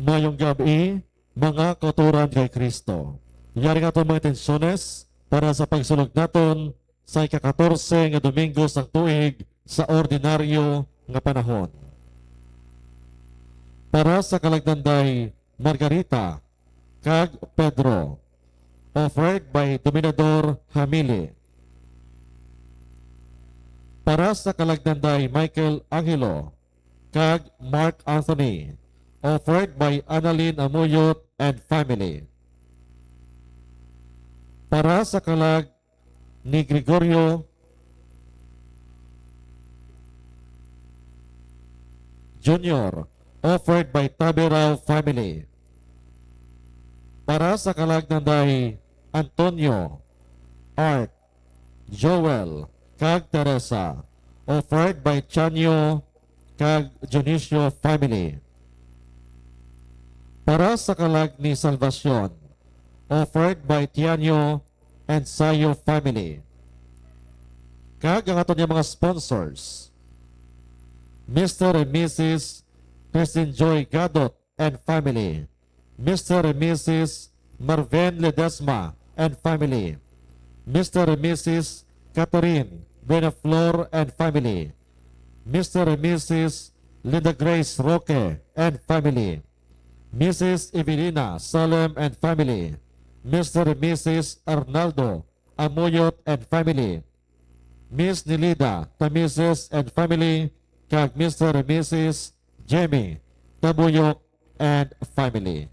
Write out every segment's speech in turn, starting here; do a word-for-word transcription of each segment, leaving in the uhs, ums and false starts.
Mayong gab-i, mga kauturan kay Kristo. Yari nga aton mga intensyones para sa pagsulog naton sa ika-katorse nga Domingo sang tuig sa ordinaryo nga panahon. Para sa kalag Nanday Margarita kag Pedro, offered by Dominador Hamili. Para sa kalag Nanday Michael Angelo kag Mark Anthony, offered by Annalyn Amuyot and family. Para sa kalag ni Gregorio Junior, offered by Taberao family. Para sa kalag Nanday Antonio, Art, Joel, kag Teresa, offered by Chanyo kag Dionisio family. Para sa kalag ni Salvacion, offered by Tianyo and Sayo family. Kag ang aton nga mga sponsors, Mister and Missus Christine Joy Gadot and family, Mister and Missus Marvin Ledesma and family, Mister and Missus Catherine Buenaflor and family, Mister and Missus Linda Grace Roque and family, Missus Evelina Salem and family, Mister and Missus Arnaldo Amoyot and family, Miss Nelida Tamises and family, kag Mister and Missus Jemmy Tabuyok and family.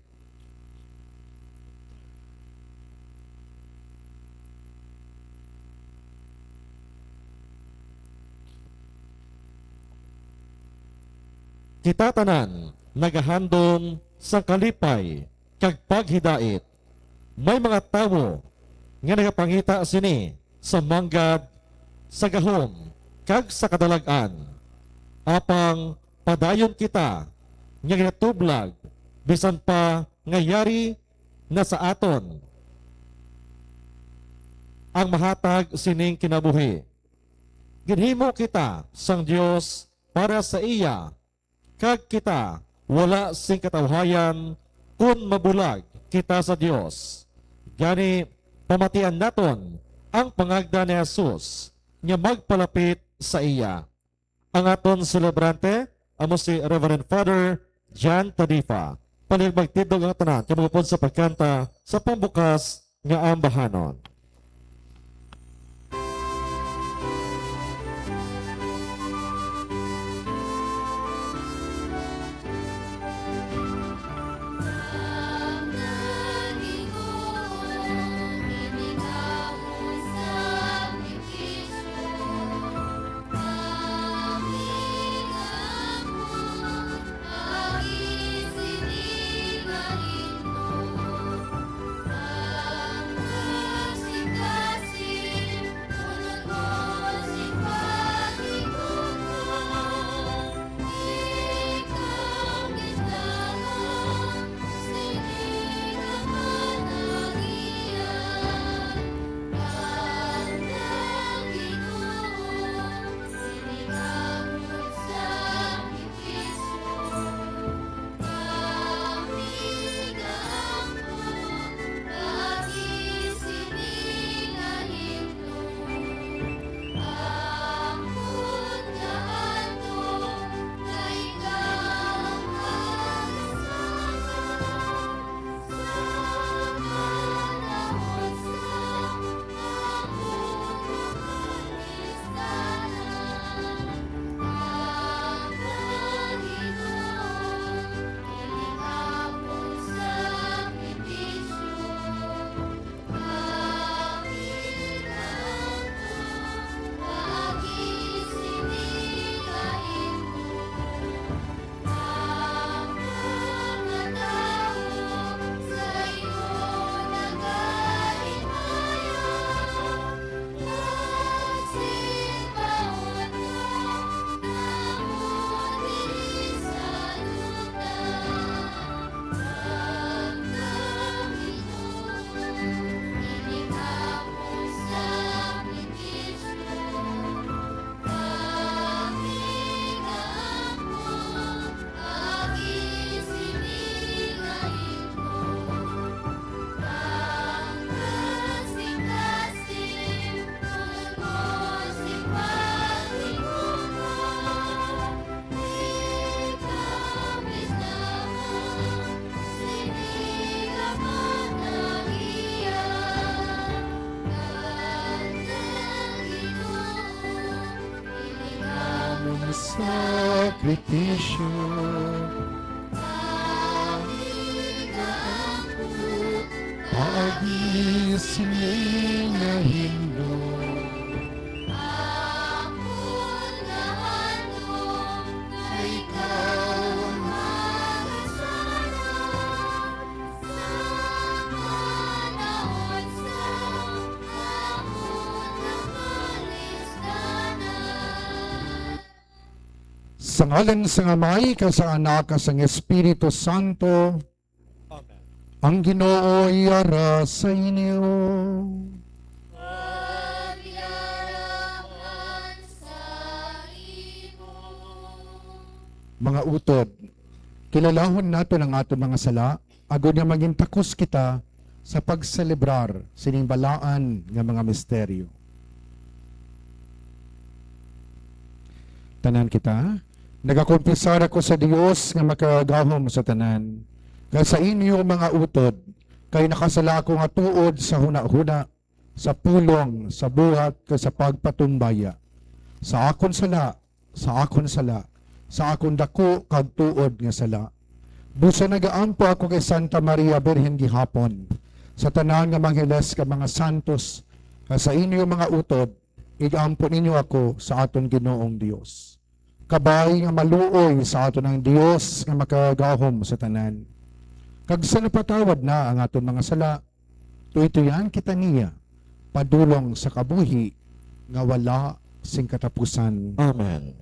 Kita tanan nagahandom sang kalipay kag paghidait. May mga tawo nga nagapangita sini sa manggad, sa gahom, kag sa kadalag-an. Apang padayon kita nga ginatublag, bisan pa nga yari na sa aton ang mahatag sining kinabuhi. Ginhimo kita sang Dios para sa iya, kag kita wala sing katawhayan kon mabulag kita sa Dios. Gani, pamatian naton ang pangagda ni Jesus nga magpalapit sa iya. Ang aton selebrante amo si Reverend Father John Tadifa. Palihog magtindog ang tanan kag mag-upod sa pagkanta sa pambukas nga ambahanon. sakripisyo. Paagi sini nga himno. Akon nga handom nga ikaw ang makasarang sa panahon sa amon nga kalisdanan. Sa ngalan sang Amay, kag sang Anak, kag sang Espiritu Santo, Amen. Ang Ginoo yara sa inyo. Kag yara man sa imo. Mga utod, kilalahon naton ang aton mga sala, agod nga mangin takos kita sa pagselebrar sining balaan nga mga misteryo. Tanan kita, nagakonfesar ako sa Dios nga makagagahom sa tanan, kag sa inyo, mga utod, kay nakasala ako nga tuod sa hunahuna, sa pulong, sa buhat, kag sa pagpatumbaya. Sa akon sala, sa akon sala, sa akon daku kag tuod nga sala. Busa nagaampo ako kay Santa Maria Birhen gihapon, sa tanan nga mga angeles kag mga santos, kag sa inyo, mga utod, igampo ninyo ako sa aton Ginoong Dios. Kabay nga maluoy sa aton ang Dios nga makagagahom sa tanan. Kag sa napatawad na ang aton mga sala, tuytoyan kita niya padulong sa kabuhi nga wala sing katapusan. Amen.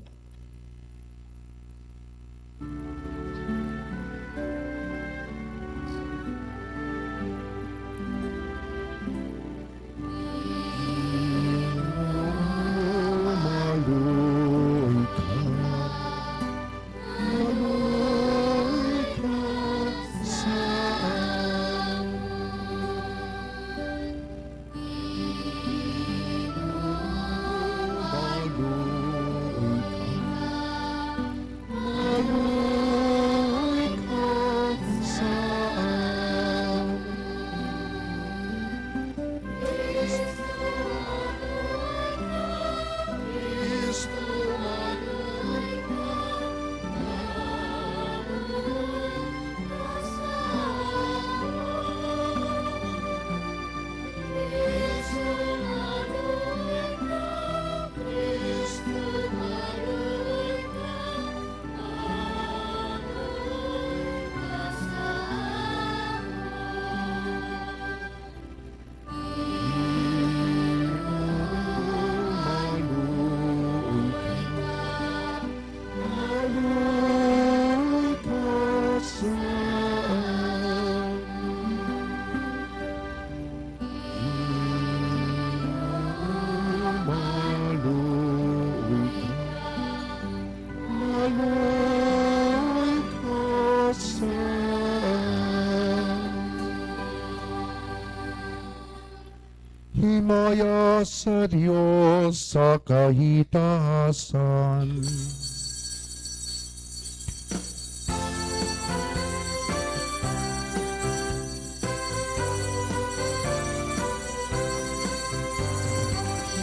Himaya sa Dios sa kahitaasan.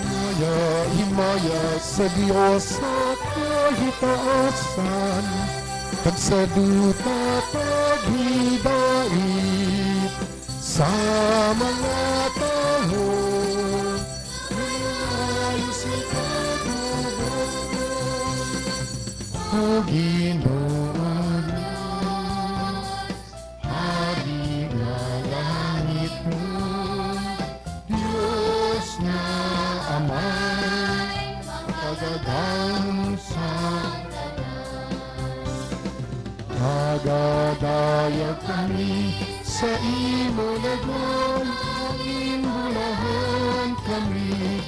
Himaya, himaya sa Dios sa kahitaasan, kag sa duta paghidait. Sa mga tawo, maayo sa pagtugon. O Ginoo, Dios, Hari nga langitnon, Dios nga Amay, Makagagahom sa tanan. Nagadayag kami sa imo, nagwalangin bulahan kami.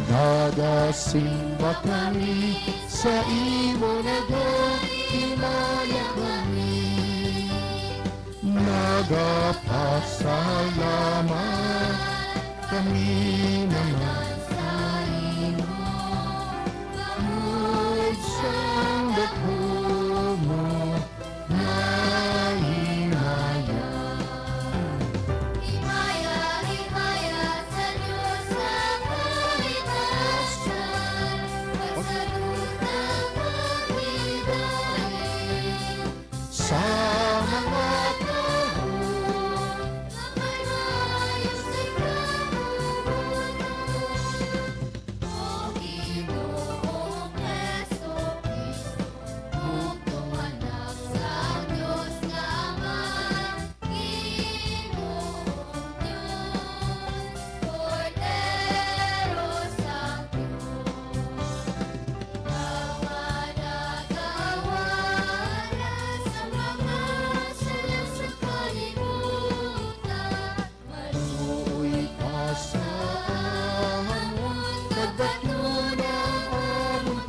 Nagasimba kami sa imo, nagahimaya kami. Nagapasalamat kami naman sa imo, tungod sang daku mo nga himaya. Himaya, himaya sa Dios sa kahitaasan, pagsaluta,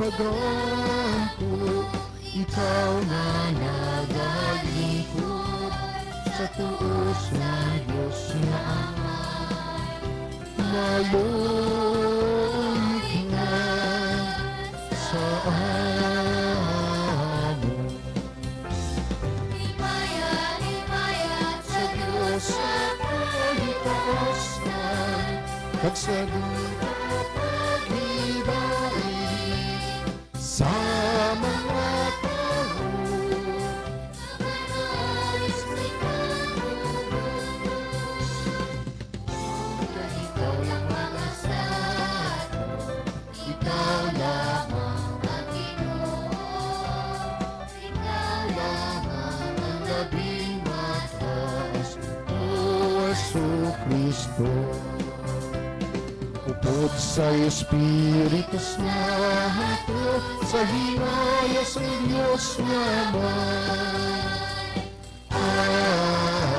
Pagdampo, ikaw nga nagalingkod sa tuos nga Dios nga Ama. Maluoy ka sa amon. Ipaya, ipaya sa Dios sa kahitaosnan, kag sa duta paghidait sa mga tawo. Ikaw lang ang asahan, ikaw lamang ang Ginoo, ikaw lamang ang labing mataas, O Jesu-Cristo. Upod sa Espiritu Santo, sa himaya sang Dios nga Ama. Amen.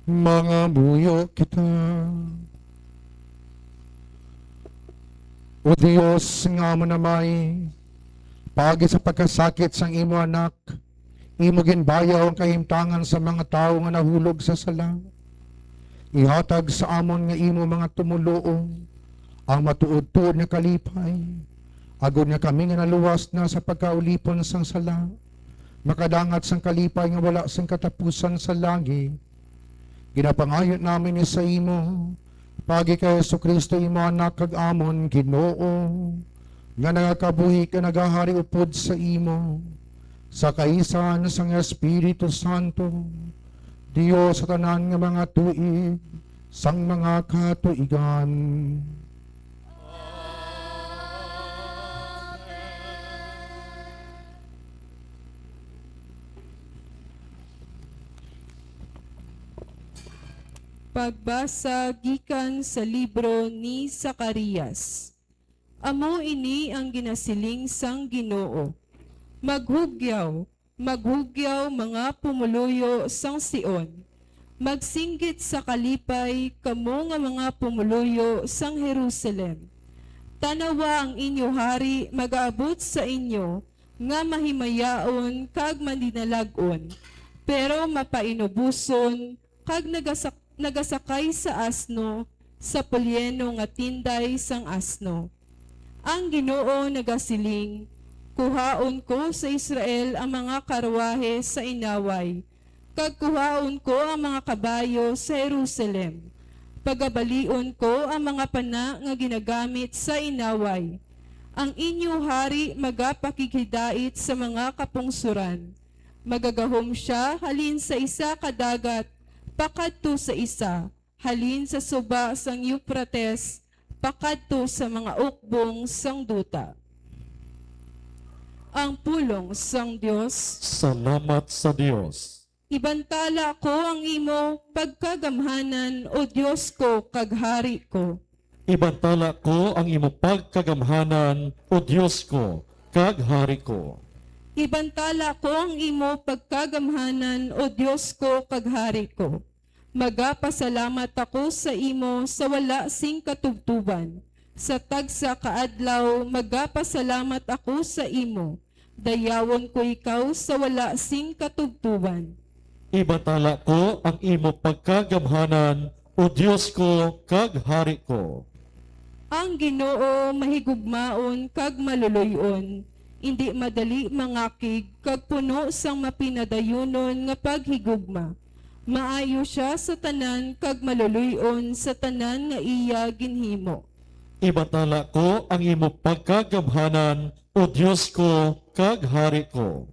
Mangamuyo kita. O Dios nga amon Amay, paagi sa pagkasakit sang imo Anak, imo ginbayaw ang kahimtangan sa mga tawo nga nahulog sa sala. Ihatag sa amon nga imo mga tumoluo ang matuodtuod nga kalipay, agod nga kami nga naluwas na sa pagkaulipon sang sala, makadangat sang kalipay nga wala sing katapusan sa langit. Ginapangayo namin ini sa imo, paagi kay Jesu-Cristo, imo Anak kag amon Ginoo, nga nagakabuhi kag nagahari upod sa imo, sa kaisahan sang Espiritu Santo, Dios sa tanan nga mga tuig sang mga katuigan. Pagbasa gikan sa libro ni Zacarias. Amo ini ang ginasiling sang Ginoo: Maghugyaw, maghugyaw, mga pumoluyo sang Sion. Magsinggit sa kalipay, kamo nga mga pumoluyo sang Jerusalem. Tan-awa, ang inyo hari magaabot sa inyo nga mahimayaon kag mandinalag-on, pero mapainuboson kag nagasak-, nagasakay sa asno sa pulyeno nga tinday sang asno. Ang Ginoo nagasiling: Kuhaon ko sa Israel ang mga karwahe sa inaway, kag kuhaon ko ang mga kabayo sa Jerusalem. Pagabalion ko ang mga pana nga ginagamit sa inaway. Ang inyo hari magapakighidait sa mga kapungsoran. Magagahom sia halin sa isa ka dagat pakadto sa isa, halin sa suba sang Eufrates pakadto sa mga ukbong sang duta. Ang pulong sang Dios. Salamat sa Dios. Ibantala ko ang imo pagkagamhanan, O Dios ko kag Hari ko. Ibantala ko ang imo pagkagamhanan, O Dios ko kag Hari ko. Ibantala ko ang imo pagkagamhanan, O Dios ko kag Hari ko. Magapasalamat ako sa imo sa wala sing katubtuban. Sa tagsa ka adlaw magapasalamat ako sa imo. Dayawon ko ikaw sa wala sing katubtuban. Ibantala ko ang imo pagkagamhanan, O Dios ko kag Hari ko. Ang Ginoo mahigugmaon kag maluloy-on, indi madali mangakig, kag puno sang mapinadayunon nga paghigugma. Maayo sia sa tanan kag maluloy-on sa tanan nga iya ginhimo. Ibantala ko ang imo pagkagamhanan, O Dios ko kag Hari ko.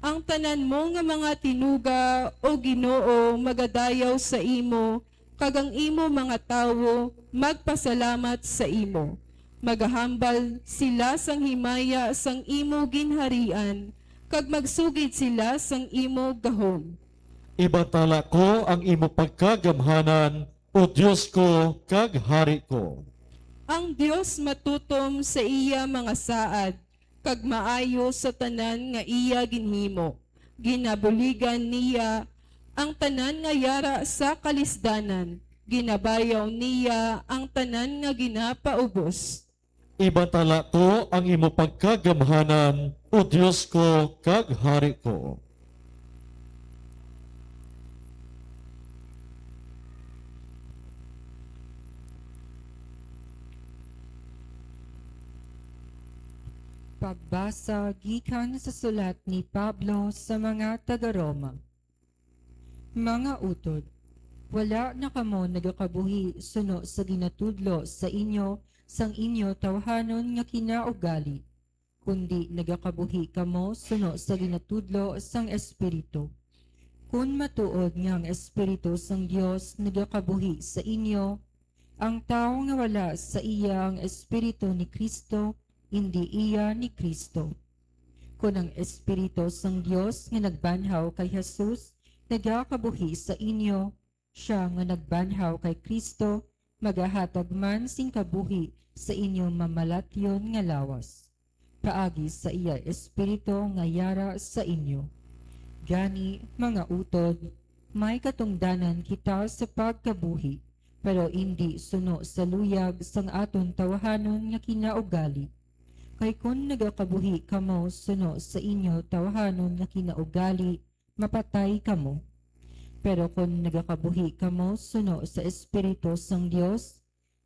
Ang tanan mo nga mga tinuga, O Ginoo, magadayaw sa imo, kag ang imo mga tawo magpasalamat sa imo. Magahambal sila sang himaya sang imo ginharian, kag magsugid sila sang imo gahom. Ibantala ko ang imo pagkagamhanan, O Dios ko kag Hari ko. Ang Dios matutom sa iya mga saad, kag maayo sa tanan nga iya ginhimo. Ginabuligan niya ang tanan nga yara sa kalisdanan, ginabayaw niya ang tanan nga ginapaubos. Ibantala ko ang imo pagkagamhanan, O Dios ko kag Hari ko. Pagbasa gikan sa sulat ni Pablo sa mga taga-Roma. Mga utod, wala na kamo nagakabuhi suno sa ginatudlo sa inyo sang inyo tawhanon nga kinaugali, kundi nagakabuhi kamo suno sa ginatudlo sang Espiritu. Kon matuod nga ang Espiritu sang Dios nagakabuhi sa inyo, ang tawo nga wala sa iya ang Espiritu ni Cristo, indi iya ni Cristo. Kon ang Espiritu sang Dios nga nagbanhaw kay Jesus nagakabuhi sa inyo, sia nga nagbanhaw kay Cristo magahatag man sing kabuhi sa inyo mamalatyon nga lawas, paagi sa iya Espiritu nga yara sa inyo. Gani, mga utod, may katungdanan kita sa pagkabuhi, pero indi suno sa luyag sang aton tawhanon nga kinaugali. Kay kon nagakabuhi kamo suno sa inyo tawhanon nga kinaugali, mapatay kamo. Pero kon nagakabuhi kamo suno sa Espiritu sang Dios,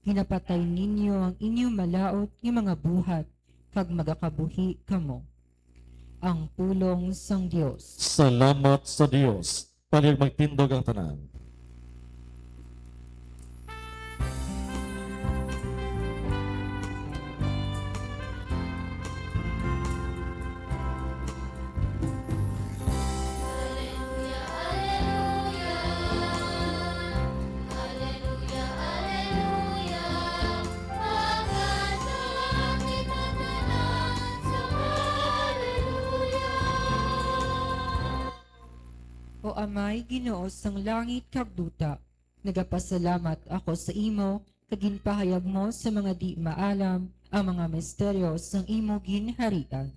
ginapatay ninyo ang inyo malaut nga mga buhat, kag magakabuhi kamo. Ang pulong sang Dios. Salamat sa Dios. Palihog magtindog ang tanan. O Amay, Ginoo sang langit kag duta, nagapasalamat ako sa imo, kag ginpahayag mo sa mga di maalam ang mga misteryo sang imo ginharian.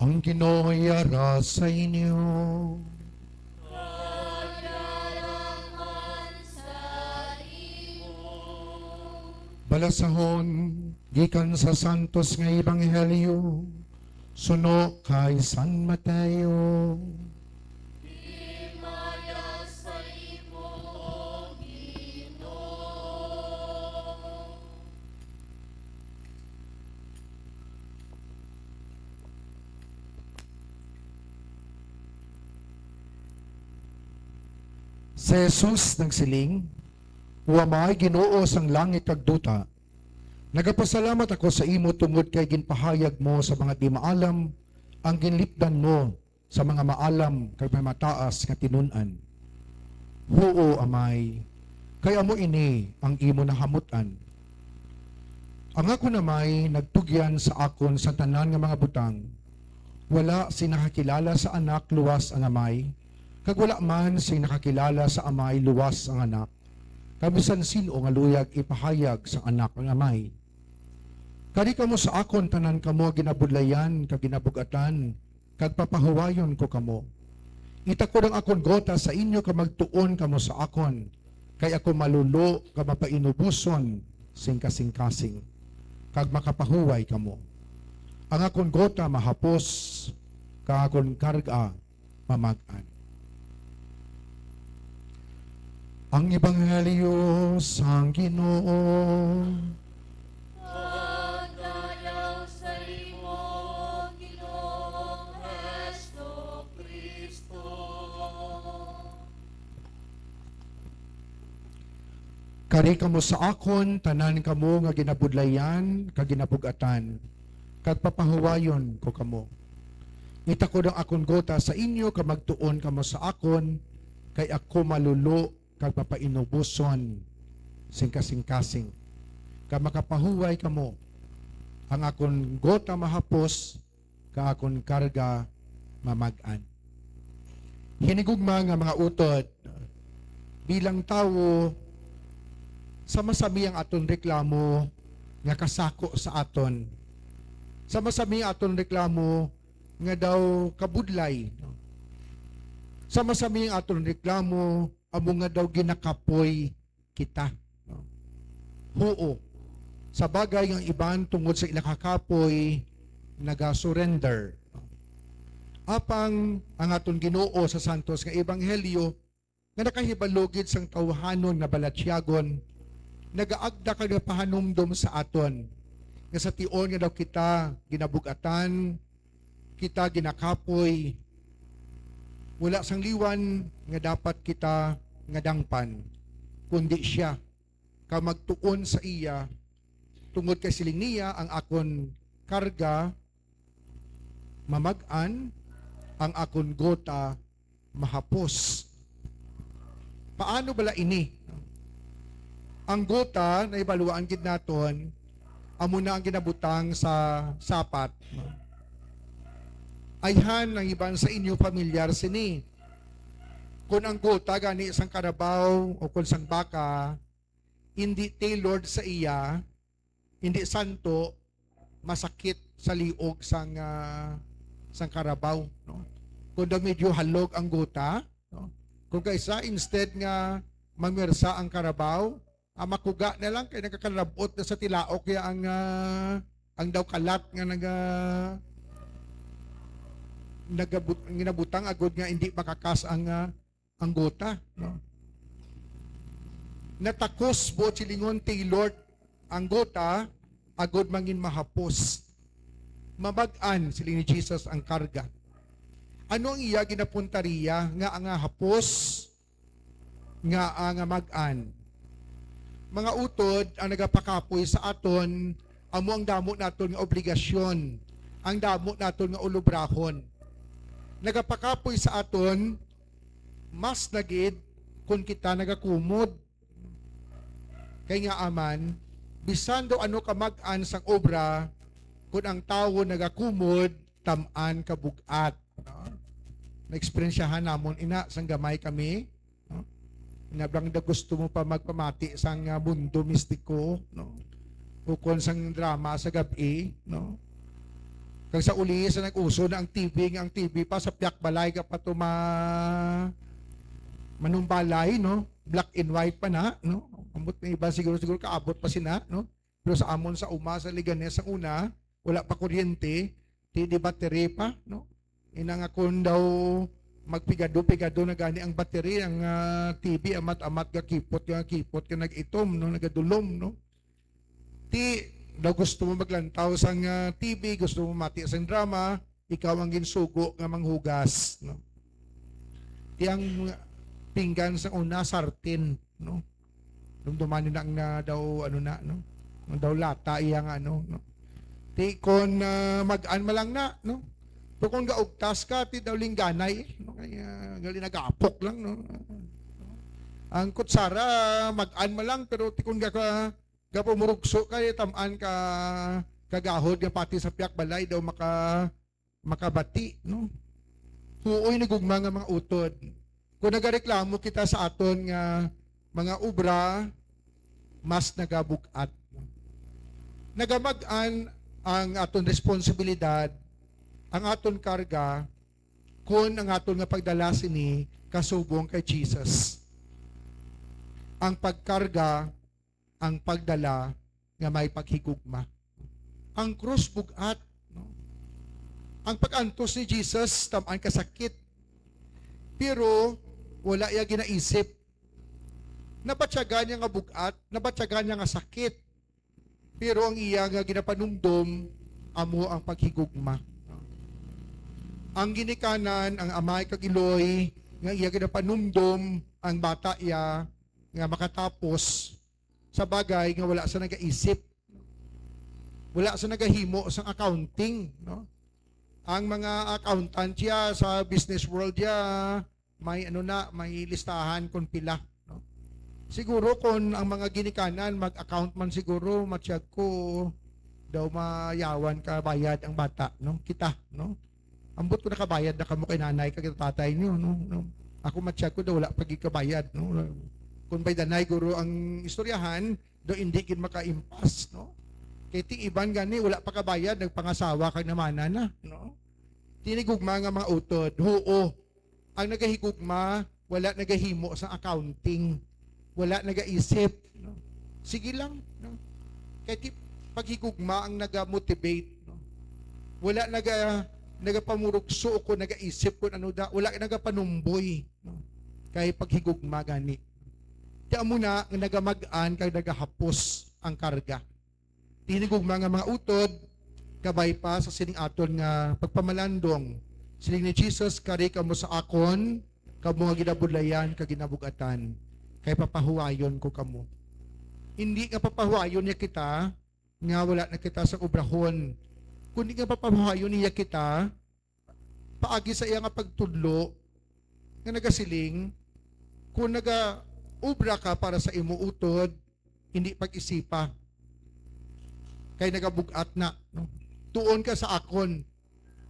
Ang Ginoo yara sa inyo. Balasahon gikan sa Santos nga Ebanghelyo suno kay San Mateo. Himaya sa imo, Ginoo. Si Jesus nagsiling, "O Amay, Ginoo sang langit kag duta, nagapasalamat ako sa imo tungod kay ginpahayag mo sa mga di maalam ang ginlipdan mo sa mga maalam kag may mataas nga tinun-an. Huo, Amay, kay amo ini ang imo nahamut-an. Ang akon Amay nagtugyan sa akon sa tanan nga mga butang. Wala sing nakakilala sa Anak luwas ang Amay, kag wala man sing nakakilala sa Amay luwas ang Anak, kag bisan sin-o nga luyag ipahayag sang Anak ang Amay. Kari kamo sa akon, tanan kamo ginabudlayan kag ginabug-atan, kag papahuwayon ko kamo. Itakod ang akon gota sa inyo kag magtuon kamo sa akon, kay ako malulo kag mapainuboson sing kasingkasing, kag makapahuway kamo. Ang akon gota mahapos, kag akon karga mamag-an." Ang Ebanghelyo sang Ginoo. Kari kamo sa akon, tanan kamo nga ginabudlayan kag ginabug-atan, kag papahuwayon ko kamo. Itakod ang akon gota sa inyo, kag magtuon kamo sa akon, kay ako malulo kag papainuboson sing kasing-kasing, kag makapahuway kamo. Ang akon gota mahapos, kag akon karga mamag-an. Hinigugma nga mga utod, bilang tawo, sama-sami ang aton reklamo nga kasako sa aton. Sama-sami ang aton reklamo nga daw kabudlay. Sama-sami ang aton reklamo amo nga daw ginakapoy kita. No? Huo. Sa bagay nga ang iban tungod sa ila kakapoy, naga-surrender. Apang ang aton Ginoo sa santos nga ebanghelyo nga nakahibalo gid sang tawhanon nga balatyagon, nagaagda kag nagapahanumdom sa aton nga sa tion nga daw kita ginabug-atan, kita ginakapoy, wala sang liwan nga dapat kita nga dangpan, kundi sia, ka magtuon sa iya, tungod kay siling niya, "Ang akon karga mamag-an, ang akon gota mahapos." Paano bala ini? Ang gota, nahibaluan gid naton, amo na ang ginabutang sa sapat. Ayhan, ang iban sa inyo pamilyar sini. Kon ang gota gani sang karabaw o kon sang baka, hindi tailored sa iya, hindi santo, masakit sa liog sang, ah, sang karabaw, no? Kung daw medyo halog ang gota, no? Kung kaysa, instead nga mangwersa ang karabaw, ah, makuga na lang kay nagakalabot na sa tilaok ya ang, ah, ang daw kalat nga naga-, nagabut-, ginabutang agud nga hindi makakas ang, ah, ang gota, no? Natakos, buot silingon, tailored ang gota, agud mangin mahapos. Mamag-an, siling ni Jesus, ang karga. Ano ang iya ginapuntariya nga ang hapos, nga ang mag-an? Mga utod, ang nagapakapoy sa aton amo ang damo naton nga obligasyon, ang damo naton nga ulobrahon. Nagapakapoy sa aton mas na gid kon kita nagakumod. Kay ngaa man, bisan daw ano ka mag-an sang obra, kon ang tawo nagakumod, tam-an ka bug-at. No? Naeksperyensyahan namon ina sang gamay kami. No? Nablang da gusto mo pa magpamati sang, ah, mundo mistiko, no? Ukon sang drama sa gab-i, no? Kag sa uli, sa nag-uso na ang T V, nga ang T V pa sa piyak balay ka pa to ma-, manumbalay, no? Black and white pa na, no? Ambot na iba siguro, siguro kaabot pa sina, no? Pero sa amon sa uma, sa Leganes, sa una, wala pa kuryente, ti di battery pa, no? Ina nga kun daw magpigado-pigado na gani ang battery, ang, ah, T V, amat-amat gakipot, gakipot, ka nag-itom, no? Nagadulom, no? Ti, daw gusto mo maglantaw sang, ah, T V, gusto mo mati sang drama, ikaw ang ginsugo nga manghugas, no? Ti ang pinggan sa una, sartin, no? Dumduman na ang na daw, ano na, no? Ang daw lata iya nga, ano, no? Ti kon, ah, mag-an man lang na, no? Pero kung gaugtas ka, ti daw lingganay, no? Kaya gali nagapok lang, no? Ang kutsara, mag-an man lang, pero ti kung ga-, gapumurugso ka, eh, tam-an ka kagahod nga pati sa piyak balay daw maka-, makabati, no? Huoy ni gugma nga mga utod. Kung nagareklamo kita sa aton nga mga obra, mas nagabug-at. Nagamag-an ang aton responsibilidad, ang aton karga, kun ang aton nga pagdala sini kasubong kay Jesus. Ang pagkarga, ang pagdala nga may paghigugma. Ang krus bug-at, no? Ang pag-antos ni Jesus, tam-an kasakit. Pero wala iya ginaisip. Nabatyagan niya nga bug-at, nabatyagan niya nga sakit. Pero ang iya nga ginapanumdom, amo ang paghigugma. Ang ginikanan, ang amay kag iloy, nga iya ginapanumdom, ang bata iya, nga makatapos, sa bagay nga wala sa nagaisip. Wala sa nagahimo sang accounting, no? Ang mga accountant ya sa business world ya, may ano na, may listahan kung pila, no? Siguro kung ang mga ginikanan mag-account man siguro, matiyag ko daw mayawan ka bayad ang bata, no? Kita, no? Ambot ko nakabayad na kamo kay nanay kag tatay niyo, no? No? Ako matiyag ko daw wala pa gid kabayad, no? Kung by the night, guro ang istoryahan, daw hindi gid makaimpas, no? Kay ting iban gani wala pa kabayad, nagpangasawa kag namana na, no? Tinigugma nga mga utod, huo, ang nagahigugma, wala nagahimo sa accounting, wala nagaisip, no? Sige lang, no? Kay ti paghigugma ang nagamotivate, no? Wala naga nagapamurugso o kung nagaisip kung ano da, wala nagapanumboy, no? Kay paghigugma gani. Ti amo na nga nagamag-an kag nagahapos ang karga. Tinigugma nga mga utod, kabay pa sa sining aton nga pagpamalandong. Siling ni Jesus, "Kari kamo sa akon, kamo nga ginabudlayan kag ginabug-atan, kay papahuwayon ko kamo." Hindi nga papahuwayon niya kita nga wala na kita sa obrahon, kundi nga papahuwayon niya kita paagi sa iya nga pagtudlo nga nagasiling, "Kung naga-obra ka para sa imo utod, hindi pag-isipa, kay nagabug-at na, no? Tuon ka sa akon,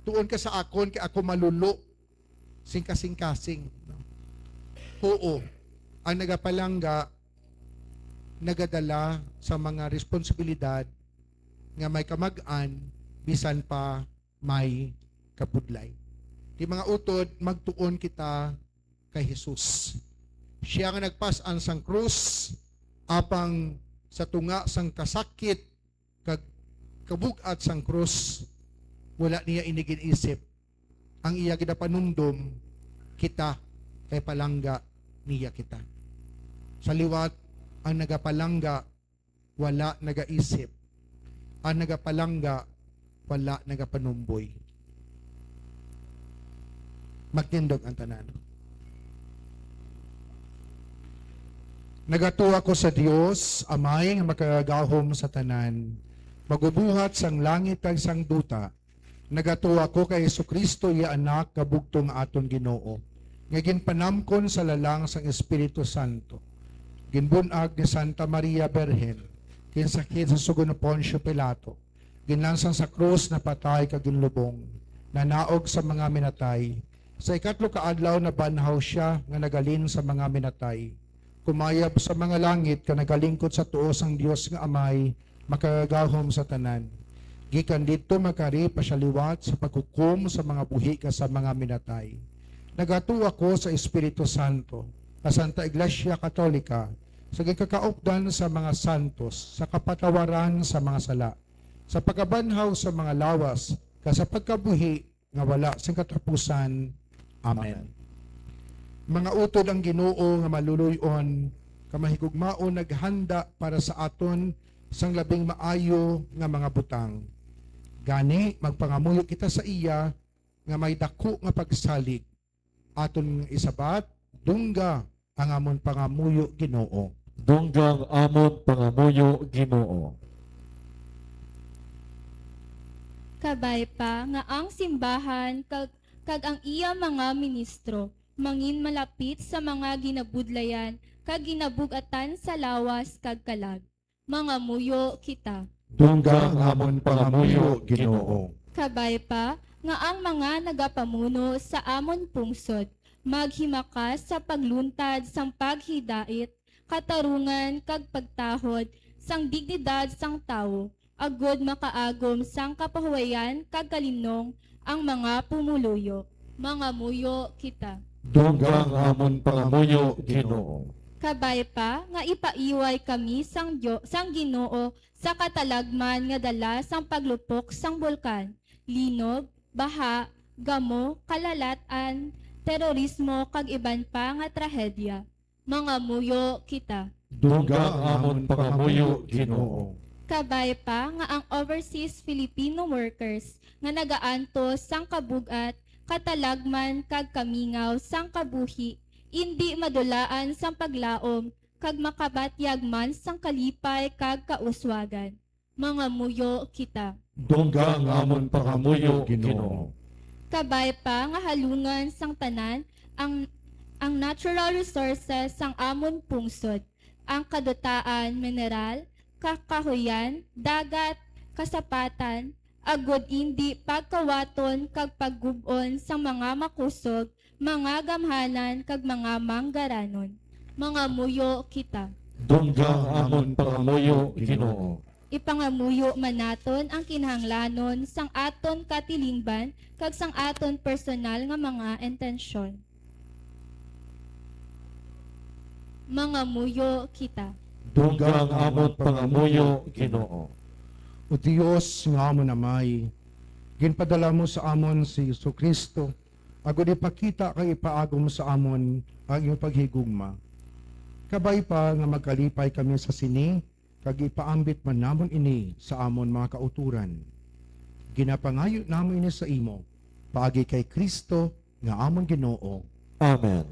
tuon ka sa akon, kay ako malulo sing kasing-kasing," no? Huo, ang nagapalangga nagadala sa mga responsibilidad nga may kamag-an bisan pa may kabudlay. Ti mga utod, magtuon kita kay Jesus. Siya nga nagpas-an sang krus, apang sa tunga sang kasakit kag kabug-at sang krus, wala niya ini gin-isip. Ang iya ginapanumdom, kita, kay palangga niya kita. Sa liwat, ang nagapalangga wala nagaisip. Ang nagapalangga, wala nagapanumboy. Magtindog ang tanan. Nagatuo ako sa Dios, Amay nga makagagahom sa tanan, magubuhat sang langit kag sang duta. Nagatuo ako kay Jesu-Cristo, iya Anak nga bugtong nga aton Ginoo, nga ginpanamkon sa lalang sang Espiritu Santo, ginbun-ag ni Santa Maria Birhen, ginsakit sa sugo ni Poncio Pilato, ginlansang sa krus, napatay kag ginlubong, nanaog sa mga minatay. Sa ikatlo ka adlaw nabanhaw sia nga nagalin sa mga minatay. Kumayab sa mga langit kag nagalingkod sa tuo sang Dios nga Amay, makagagahom sa tanan. Gikan didto magkari pa sia liwat sa paghukom sa mga buhi kag sa mga minatay. Nagatuo ako sa Espiritu Santo, sa Santa Iglesia Katolika, sa gikakaupdan sa mga santos, sa kapatawaran sa mga sala, sa pagabanhaw sa mga lawas, kag sa pagkabuhi nga wala sing katapusan. Amen. Mga utod, ang Ginoo nga maluluy-on, kamahigugmaon naghanda para sa aton sang labing maayo nga mga butang. Gani, magpangamuyo kita sa iya nga may daku nga pagsalig. Aton isabat, dungga ang amon pangamuyo, Ginoo. Dungga ang amon pangamuyo, Ginoo. Kabay pa nga ang simbahan kag, kag ang iya mga ministro mangin malapit sa mga ginabudlayan kag ginabug-atan sa lawas kag kalag. Mangamuyo kita. Dungga ang amon pangamuyo, Ginoo. Kabay pa nga ang mga nagapamuno sa amon pungsod maghimakas sa pagluntad sang paghidait, katarungan, kag pagtahod sang dignidad sang tawo, agod makaagom sang kapahuwayan kag kalinong ang mga pumuluyo. Mangamuyo kita. Dungga ang amon pangamuyo, Ginoo. Kabay pa nga ipaiway kami sang Dio-, sang Ginoo sa katalagman nga dala sang paglupok sang bulkan, linog, baha, gamo, kalalat-an, terorismo, kag iban pa nga trahedya. Mangamuyo kita. Dungga ang amon pangamuyo, Ginoo. Kabay pa nga ang overseas Filipino workers nga nagaantos sang kabug-at, katalagman, kag kamingaw sang kabuhi indi madulaan sang paglaom kag makabatyag man sang kalipay kag kauswagan. Mangamuyo kita. Dungga ang amon pangamuyo, Ginoo. Kabay pa nga halungan sang tanan ang, ang natural resources sang amon pungsod, ang kadutaan, mineral, kakahuyan, dagat, kasapatan, agod indi pagkawaton kag paggub-on sang mga makusog, mga gamhanan, kag mga manggaranon. Mangamuyo kita. Dungga ang amon pangamuyo, Ginoo. Ipangamuyo man naton ang kinahanglanon sang aton katilingban kag sang aton personal nga mga intensyon. Mangamuyo kita. Dungga ang amon pangamuyo, Ginoo. O Dios nga amon Amay, ginpadala mo sa amon si Jesu-Cristo, agod ipakita kag ipaagom sa amon ang iyong paghigugma. Kabay pa nga magkalipay kami sa sini, kag ipaambit man namon ini sa amon mga kautoran. Ginapangayo namon ini sa imo, paagi kay Cristo nga amon Ginoo. Amen.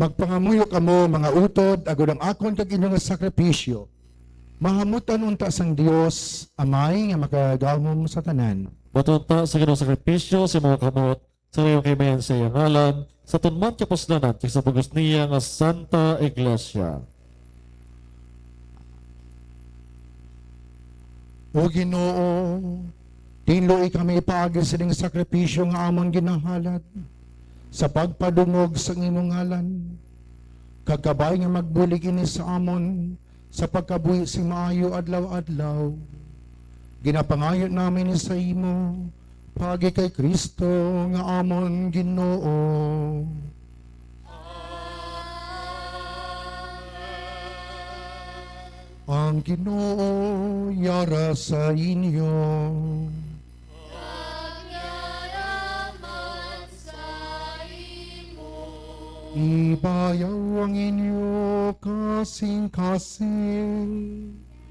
Magpangamuyo kamo, mga utod, agod ang akon kag inyo nga sakripisyo mahamutan unta sang Dios, Amay nga makagagahom sa tanan. Matunta sa Ginoo sakripisyo sa mga kamot, sa iyang kaimayan sa iyang ngalan, sa tunman kapuslanan, kag sa bug-os niya nga Santa Iglesia. O Ginoo, tinloi kami paagi sining sakripisyo nga amon ginahalad sa pagpadungog sang imong ngalan, kag kabay nga magbulig ini sa amon sa pagkabuhi sing maayo adlaw-adlaw. Ginapangayo namin ini sa imo, Paagi kay Cristo nga amon Ginoo. Ang Ginoo yara sa inyo. Ibayaw ang inyo kasing-kasing.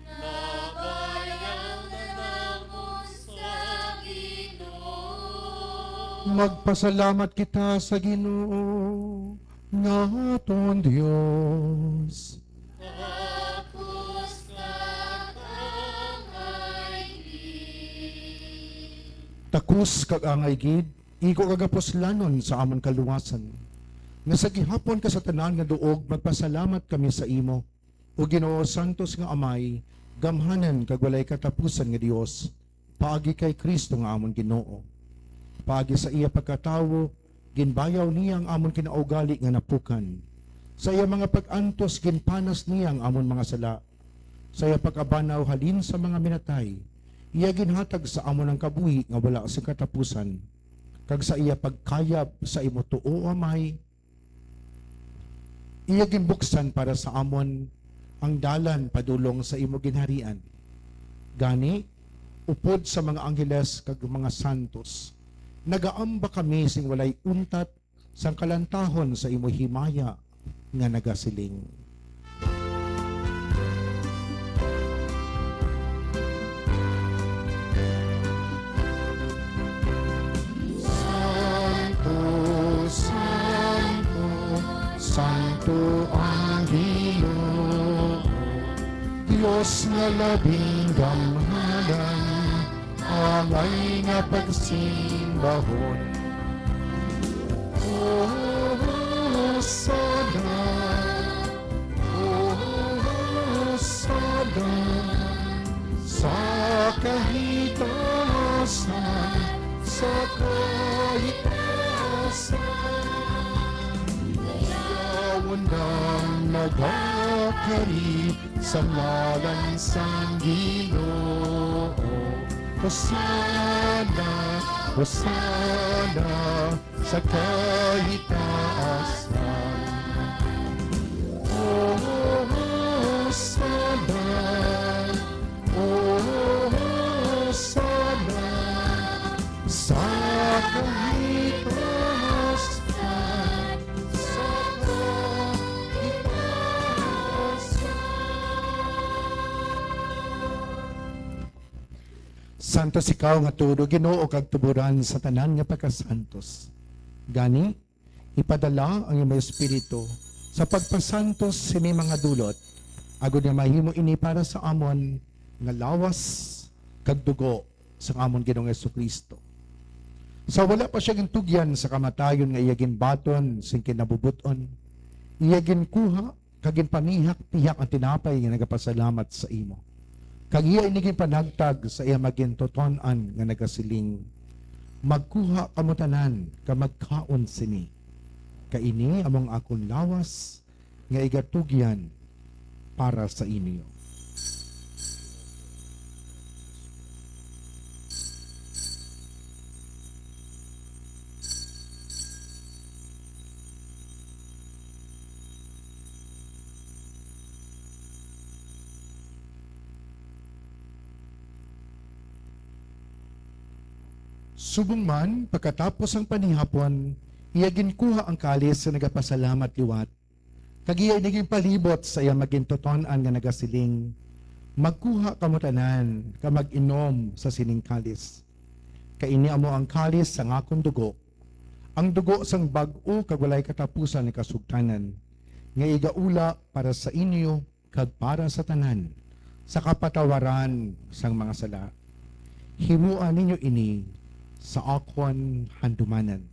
Nabayaw na namon sa Ginoo. Magpasalamat kita sa Ginoo nga aton Dios. Takos kag angay gid. Takos kag angay gid, igo kag kapuslanon sa amon kaluwasan, nga sa gihapon ka sa tanan nga duog magpasalamat kami sa imo, O Ginoo, santos nga Amay, gamhanan kag walay katapusan nga Dios, paagi kay Cristo nga amon Ginoo. Paagi sa iya pagkatawo, ginbayaw niya ang amon kinaugali nga napukan. Sa iya mga pag-antos, ginpanas niya ang amon mga sala. Sa iya pag-abanaw halin sa mga minatay, iya ginhatag sa amon ang kabuhi nga wala sing katapusan. Kag sa iya pagkayab sa imo tuo, O Amay, iya ginbuksan para sa amon ang dalan padulong sa imo ginharian. Gani, upod sa mga angheles kag mga santos, nagaamba kami sing walay untat sang kalantahon sa imo himaya nga nagasiling. Santo, santo, santo ang Ginoo, Dios nga labing gamhanan, angay nga pagsimbahon. O, Hosanna, o, Hosanna, sa kahitaasan, sa kahitaasan. Yaon ang nagakari sa ngalan sang Ginoo. Hosanna, Hosanna sa kahitaasan. O, Hosanna, o, Hosanna sa kahitaasan. Santos ikaw nga tuod, O Ginoo, kag tuboran sa tanan nga pagkasantos. Gani, ipadala ang imong Espiritu sa pagpasantos sini mga dulot, agod nga mahimo ini para sa amon nga lawas kag dugo sang amon Ginoong Jesu-Cristo. Sa wala pa sia gintugyan sa kamatayon nga iya ginbaton sing kinabubot-on, iya ginkuha kag ginpamihak-pihak ang tinapay nga nagapasalamat sa imo. Kag iya ini ginpanagtag sa iya magintuton-an nga nagasiling, "Magkuha kamo tanan kag magkaon sini, kay ini amo ang akon lawas nga igatugyan para sa inyo." Subong man, pagkatapos sang panihapon, iya ginkuha ang kalis sa nagapasalamat liwat, kag iya ini ginpalibot sa iya magintuton-an nga nagasiling, "Magkuha kamo tanan kag mag-inom sa sining kalis, kay ini amo ang kalis sang akon dugo, ang dugo sang bag-o kag walay katapusan nga kasugtanan, nga igaula para sa inyo kag para sa tanan sa kapatawaran sang mga sala. Himoa ninyo ini sa akon handumanan."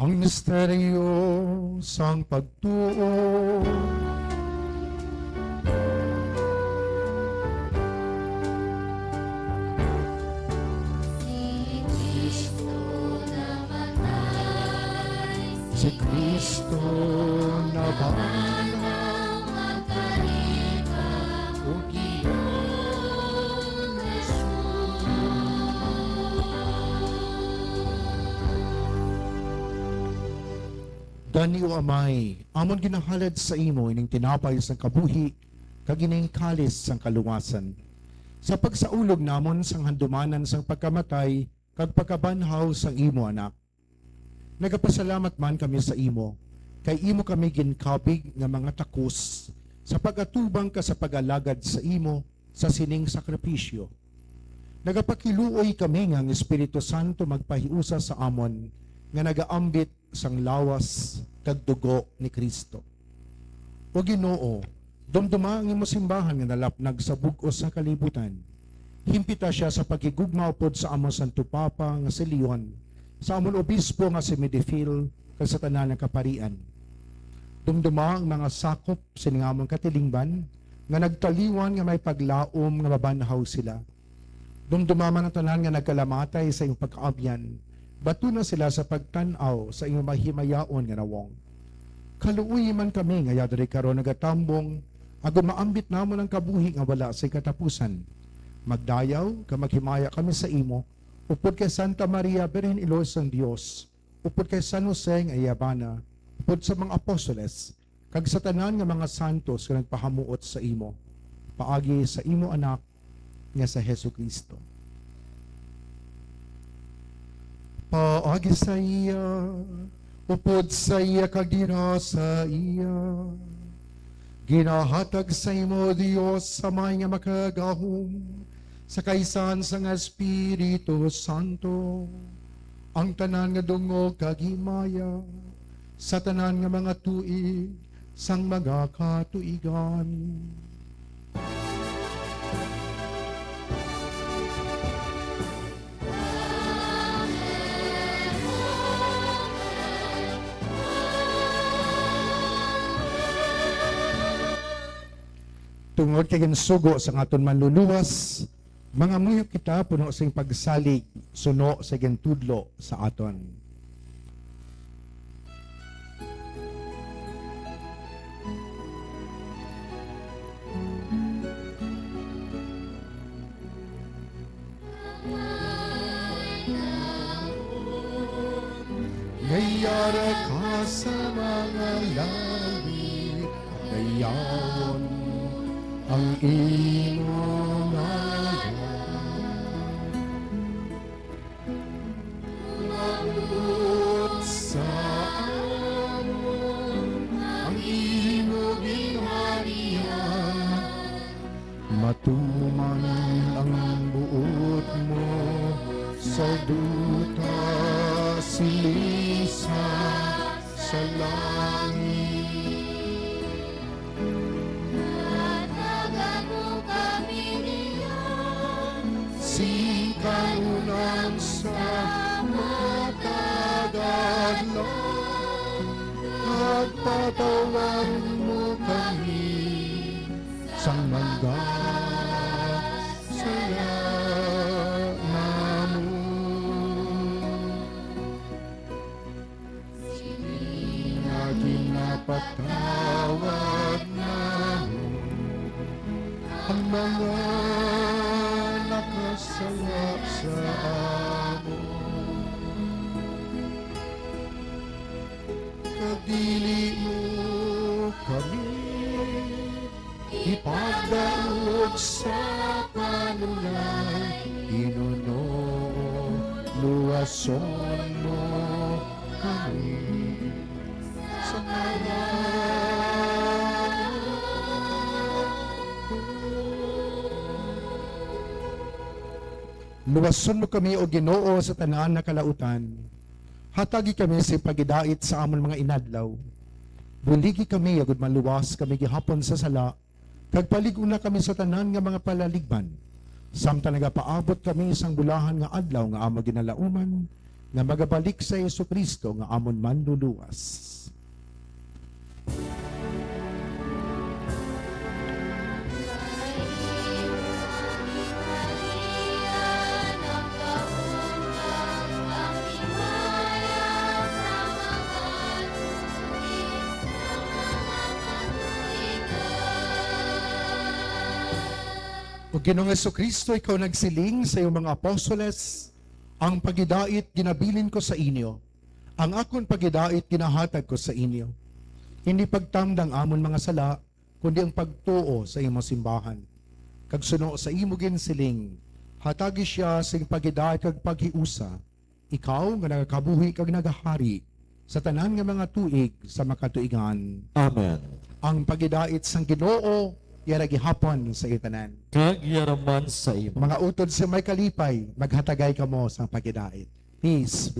Ang misteryo sang pagtuo. Kristo na bala magkalipa, o Ginoong Jesus. Gani, O Amay, amon ginahalad sa imo ining tinapay sang kabuhi kag ining kalis sang kaluwasan, sa pagsaulog namon sang handumanan sang pagkamatay kag pagkabanhaw sang imo Anak. Nagapasalamat man kami sa imo, kay imo kami ginkabig nga mga takos sa pag-atubang ka sa pag-alagad sa imo sa sining sakripisyo. Nagapakiluoy kami nga ang Espiritu Santo magpahiusa sa amon nga nagaambit sang lawas kag dugo ni Cristo. O Ginoo, dumduma ang imo simbahan nga nalapnag sa bug-os nga kalibutan. Himpita sia sa paghigugma upod sa amon Santo Papa nga si Leon, sa amon obispo nga si Medifil, kag sa tanan nga kaparian. Dumduma ang mga sakop sining amon katilingban nga nagtaliwan nga may paglaom nga mabanhaw sila. Dumduma man ang tanan nga nagkalamatay sa imong pagkaabyan. Batuna sila sa pagtan-aw sa imong mahimayaon nga nawong. Kaluoyi man kami nga yadri karon nagatambong, agod maambit namon ang kabuhi nga wala sing katapusan. Magdayaw kag maghimaya kami sa imo, upod kay Santa Maria, Birhen Iloy sang Dios, upod kay San Jose nga iya bana, upod sa mga apostoles, kag sa tanan nga mga santos nga nagpahamuot sa imo, paagi sa imo Anak nga si Jesu-Cristo. Paagi sa iya, upod sa iya, kag dira sa iya, ginahatag sa imo, Dios Amay nga Makagagahom, sa kaisahan sang Espiritu Santo, ang tanan nga dungog kag himaya sa tanan nga mga tuig sang mga katuigan. Tungod kay ginsugo sang aton Manluluwas, mangamuyo kita puno sing pagsalig suno sa gintudlo sa aton. Nga yara ka sa mga langit, dayawon ang imo ngalan. Umabot sa amon ang imo ginharian. Matuman ang buot mo sa duta, siling sa langit. Hatagan mo kami niyan sing kanunang sa matag adlaw, kag patawad mo kami sang mga sala namon. Sini nga ginapatawad namon ang mga nakasala sa amon. Kag dili mo kami ipadaog sa panulay, Ginoo, luwason mo kami sa panulay. Luwason mo kami, O Ginoo, sa tanan nga kalautan. Hatagi kami sa paghidait sa amon mga inadlaw. Buligi kami, agud maluwas kami gihapon sa sala, kag palig-onna kami sa tanan nga mga palaligban, samtang nagapaabot kami sang bulahan nga adlaw nga amon ginalauman, nga magabalik si Jesu-Cristo nga amon Manluluwas. O Ginoong Jesu-Cristo, ikaw nagsiling sa iyong mga apostoles, "Ang pagidait ginabilin ko sa inyo, ang akon pagidait ginahatag ko sa inyo." Hindi pagtamda ang amon mga sala, kundi ang pagtuo sa imo simbahan. Kag suno sa imo ginsiling, hatagi siya sing pagidait kag paghiusa, ikaw nga nagakabuhi kag nagahari sa tanan nga mga tuig sa makatuigan. Amen. Ang pagidait sang Ginoo yara gihapon sa iyo tanan. Kag yara man sa imo. Mga utod sa may kalipay, maghatagay kamo sang pagidait. Peace.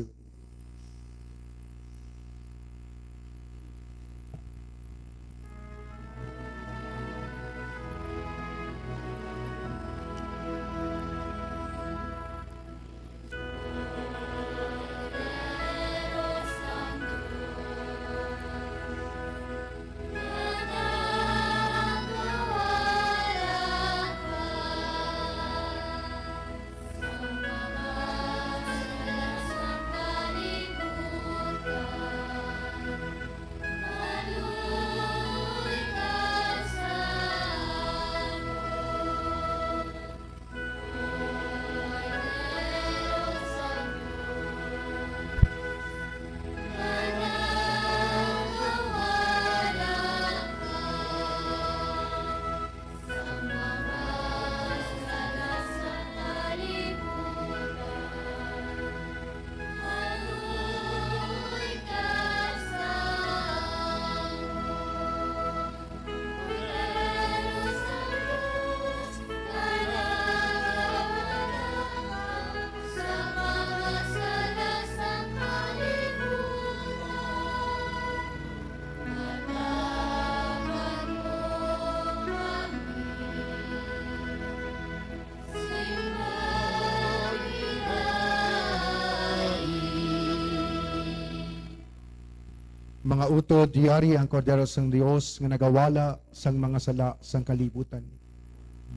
Mga utod, yari ang Kordero sang Dios nga nagawala sang mga sala sang kalibutan.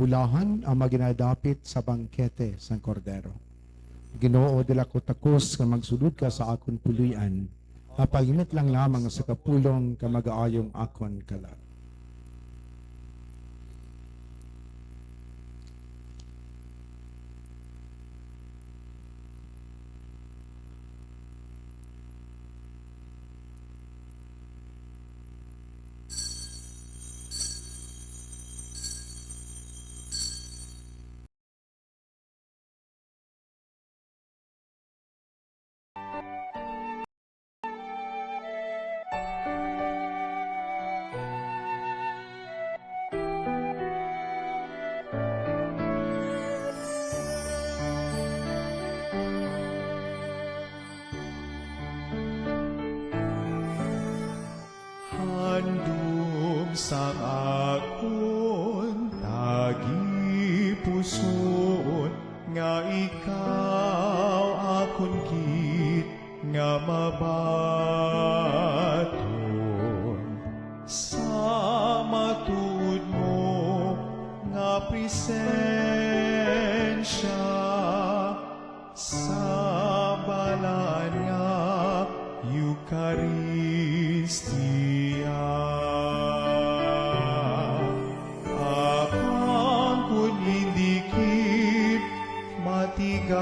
Bulahan ang mga ginadapit sa bangkete sang Kordero. Ginoo, dila ko takos nga magsulod ka sa akon puloy-an, nga palimit lang lamang sa kapulong ka mag-aayong akon kalag. Handom sang akon tagipusoon, nga ikaw akon gid nga mabaton sa matuod mo nga presensya. Sa balaan nga Eukaristia, apan kon indi gid matigayon,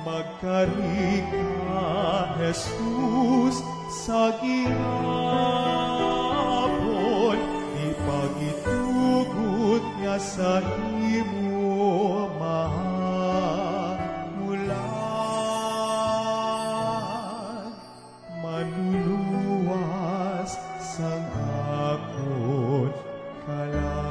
magkari ka, Jesus, sa gihapon, di pagitugot nga sa imo mahamulan, manluluwas sang akon kalag.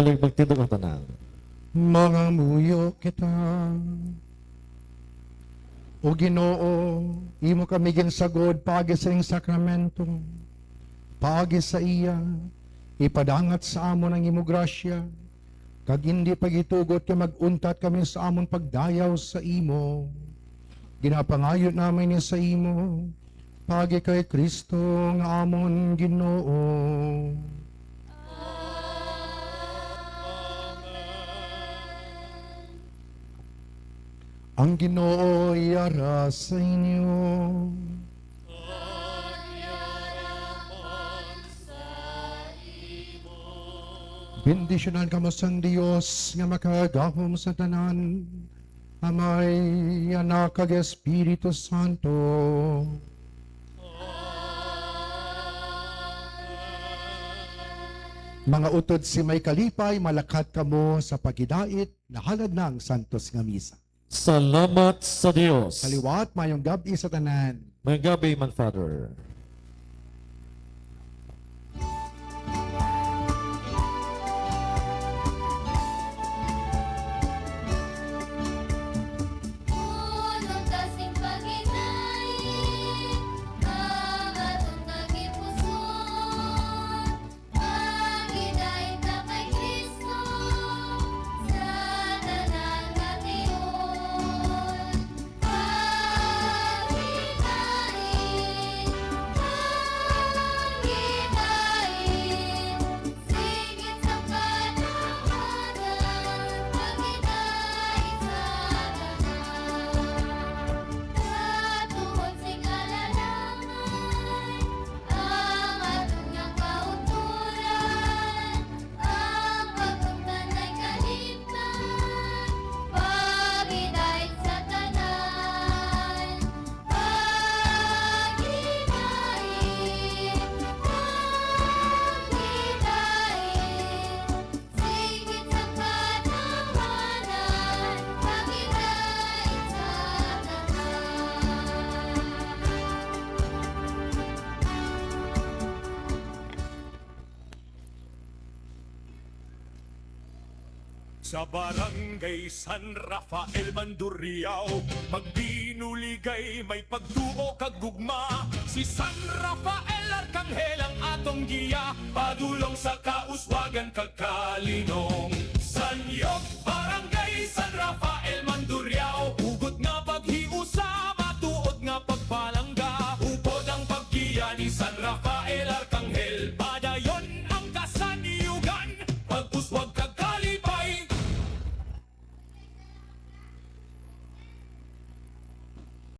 Salig magtindog ang tanan. Mangamuyo kita. O Ginoo, imo kami ginsagod paagi sa iyang sakramento. Paagi sa iya, ipadangat sa amon ang imo grasya, kag indi pagitugot nga mag-untat kami sa amon pagdayaw sa imo. Ginapangayo namin ni sa imo, paagi kay Cristo nga amon Ginoo. Ang Ginoo yara sa inyo. Bendisyonan kamo sang Dios nga makagahom sa tanan, Amay, Anak, kag Espiritu Santo. Mga utod si may kalipay, malakat kamo sa paghidait, nahalad na ang santos nga misa. Salamat sa Dios. Sa liwat, mayong gab-i sa tanan. Mayong gab-i man, Father. Puno ka sing paghinay, ang aton kagipuson. Paghinay ta kay Cristo sa tanan nga tion. Paghinay, paghinay, sigit sa katawanan, paghinay sa tanan. Katuhon sing alalangay, ang aton nga kauturan, ang pagtungtanay kalimtan, pagidait sa tanan, pagidait, pagidait. Sigit sa katawanan, pagidait sa tanan. Sa Barangay San Rafael, Mandurriao, magbinuligay, may pagtuo kag gugma. Si San Rafael Arkanghel ang atong giya, padulong sa kauswagan kag kalinong.